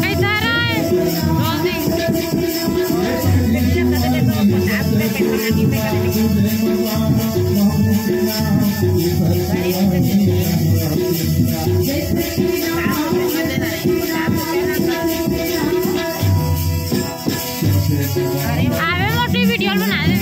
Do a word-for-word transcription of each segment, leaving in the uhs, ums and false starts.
कैसा रहा है? आवे मोटी वीडियो बना दे।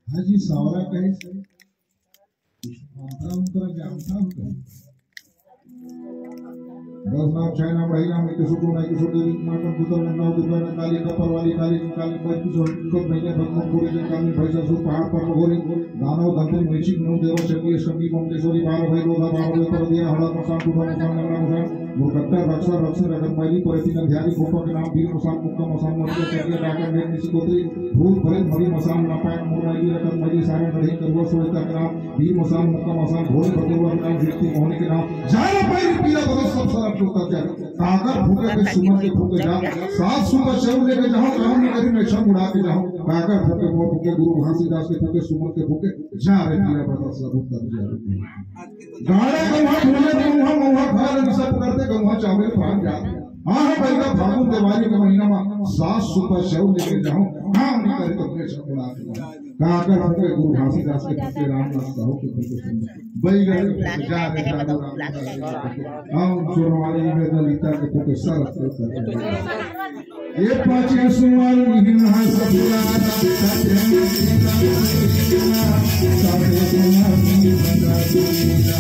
हाँ जी, सावरा कहे से। मंत्र उंत्र जानता हूँ। दस नाम, छह नाम, रही नाम, एक सौ दो, एक सौ दो, एक मातम, पुत्र, नौ दुर्गा, काली, कपर वाली काली, काली, पैंतीस और इक्कीस महीने, भगवान पूरे दिन, काली, भैंसा, सुर, पहाड़ पर, मघोरी, दानव, गंधर्व, मृषिक, नौ देवा, चंडी, अष्टमी, बमकेश्वरी, बारह भाई, लोधा, बारह भाई, पर दिया, हड़ा, मसान, टूटा, मसान, लंगड़ा, मसान, मुरकट्टा, रक्षा, रक्षी, रगत, मैली, परेती, नंध्यारी, खोपा के नाम, वीर, मसान, मुक्का, मसान, मटिया, चटिया, डाका, मेघ, निशी, कोतरी, भूत, भरे, मरी, मसान, नापायक, मुरमैली, रकत, मैली, सारण, गढ़ी, करुआ, सोयता के नाम, भीम मसान, मुक्का मसान, भोले भगवान नाम, व्यक्ति मोहन के नाम, जाए पाई पीला बदल सब सारा टूटा जाए। काकर फूके पे सुमन के फूके जा, सात सुपर चौर लेके जाओ, काम नहीं करी, मैं छम उड़ा के जाऊं। काकर फूके, मोर फूके, गुरु घासीदास के फूके, सुमन के फूके, जा रे पीला बदल सब उतर जा रे। गाड़ा गौहा, ढोले गौहा, मौहा खाए, सब करते गौहा, चावल पान जा। हाँ, हाँ, भाई का फागुन दिवाली के महीना में सात सुपर चौर लेके जाऊं, काम नहीं करे तो मैं छम उड़ा के जाऊं। काकर फूके, गुरु घासीदास के फूके, रामदास साहू के फूके, बैगन के फूके, जा रे साधु रामदास के फूके, हम चोरवाली में ललिता के फूके, सरस के फूके। ये पाँचे सुमन मिहिन हा सतुरा, सत्य मिहिन हा सतुरा, सत्य सुमन मिहिन हा सतुरा।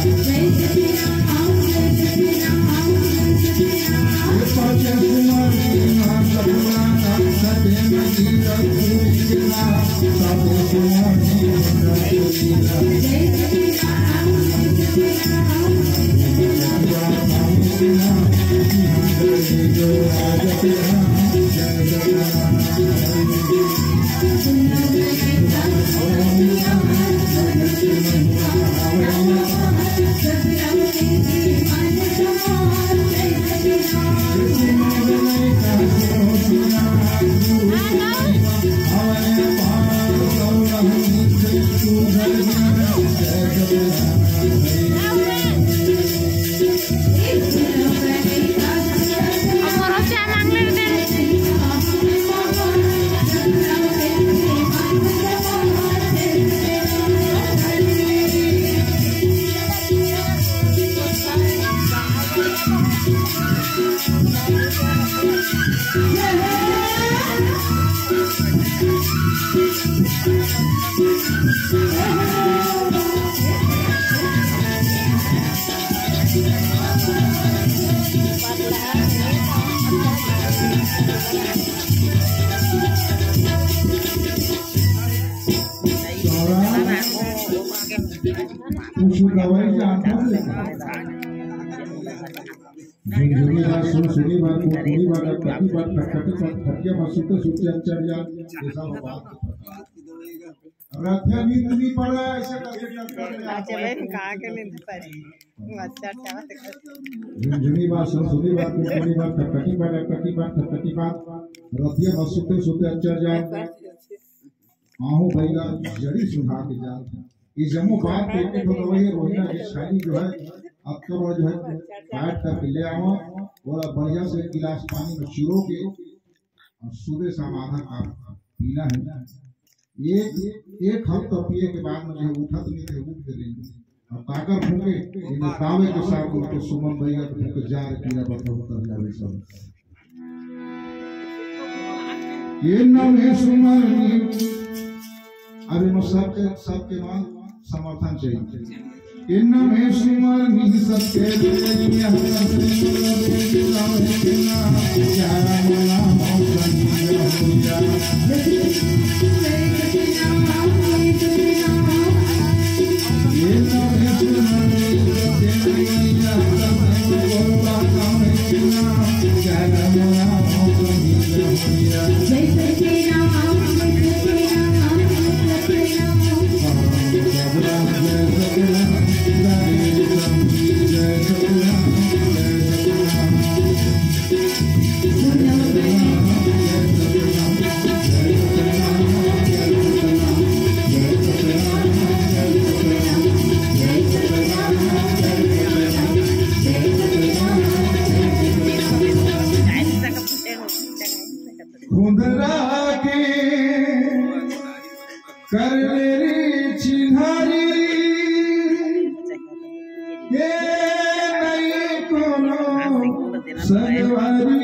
कुछ दवाई जानता है? झुनझुनी बात, सुनसुनी बात, कुनकुनी बात, अटपटी बात, खटखटी बात, खटिया बात, सुते सुते अंचरिया, ये सब बात। रथिया नींद नहीं पड़ा, ऐसे करके टक्कर में आ चले, कहाँ के नींद पड़ी? अच्छा, अच्छा, बात कर। झुनझुनी बा, सुनसुनी बा, टुनटुनी बा, टकटकी बा, टकटकी बा, टकटकी बा। रथिया में सुते सुते अच्छा जाए। आहू भैया जड़ी सुधा के जात। ये जम्मो बात के एक ठो गवई है, रोहिना के छानी जो है, अब तो वो जो है, काट करके ले आवा, और बढ़िया से एक गिलास पानी में चुरो के, और सुबह शाम आधा कप पीना है। एक, एक हफ्ता पिए के बाद में जो है, उठत नहीं थे, उठ के रेंगे। अब ताकर फूके, इन्हें दावे के साथ उनको सुमन भैया को फूके जा रे, पीला बटन उतर जा रे सब। ये नवे सुमन, अभी मैं सबके, सबके मान समर्थन चाहिए। ये नवे सुमन सबके खुंदरा के कर मेरी चिन्हारी, ये नहीं कोनो संगवारी।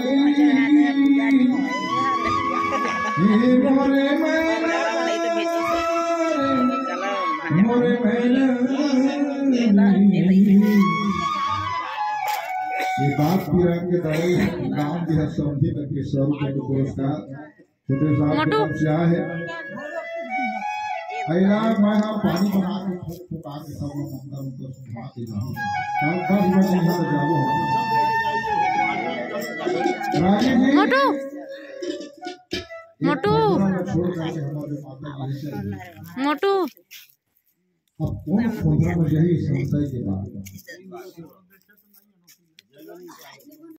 ये मोरे मैना, मोरे मैना। ये बात पीरा के दवाई नाम दिया समझी करके सौ रुपये का पुरस्कार। छोटे साहब मोटू। से आए हैं। अइला मैं ना पानी बना के फूंक फुका के सब लोग अंदर उनको सुखा के जाऊँ। तब दस बजे यहाँ से जाओ। राजेश जी, मोटू। एक मोटू। छोड़ करके हमारे माता जी से मोटू। अब कौन पंद्रह में यही संशय के बाद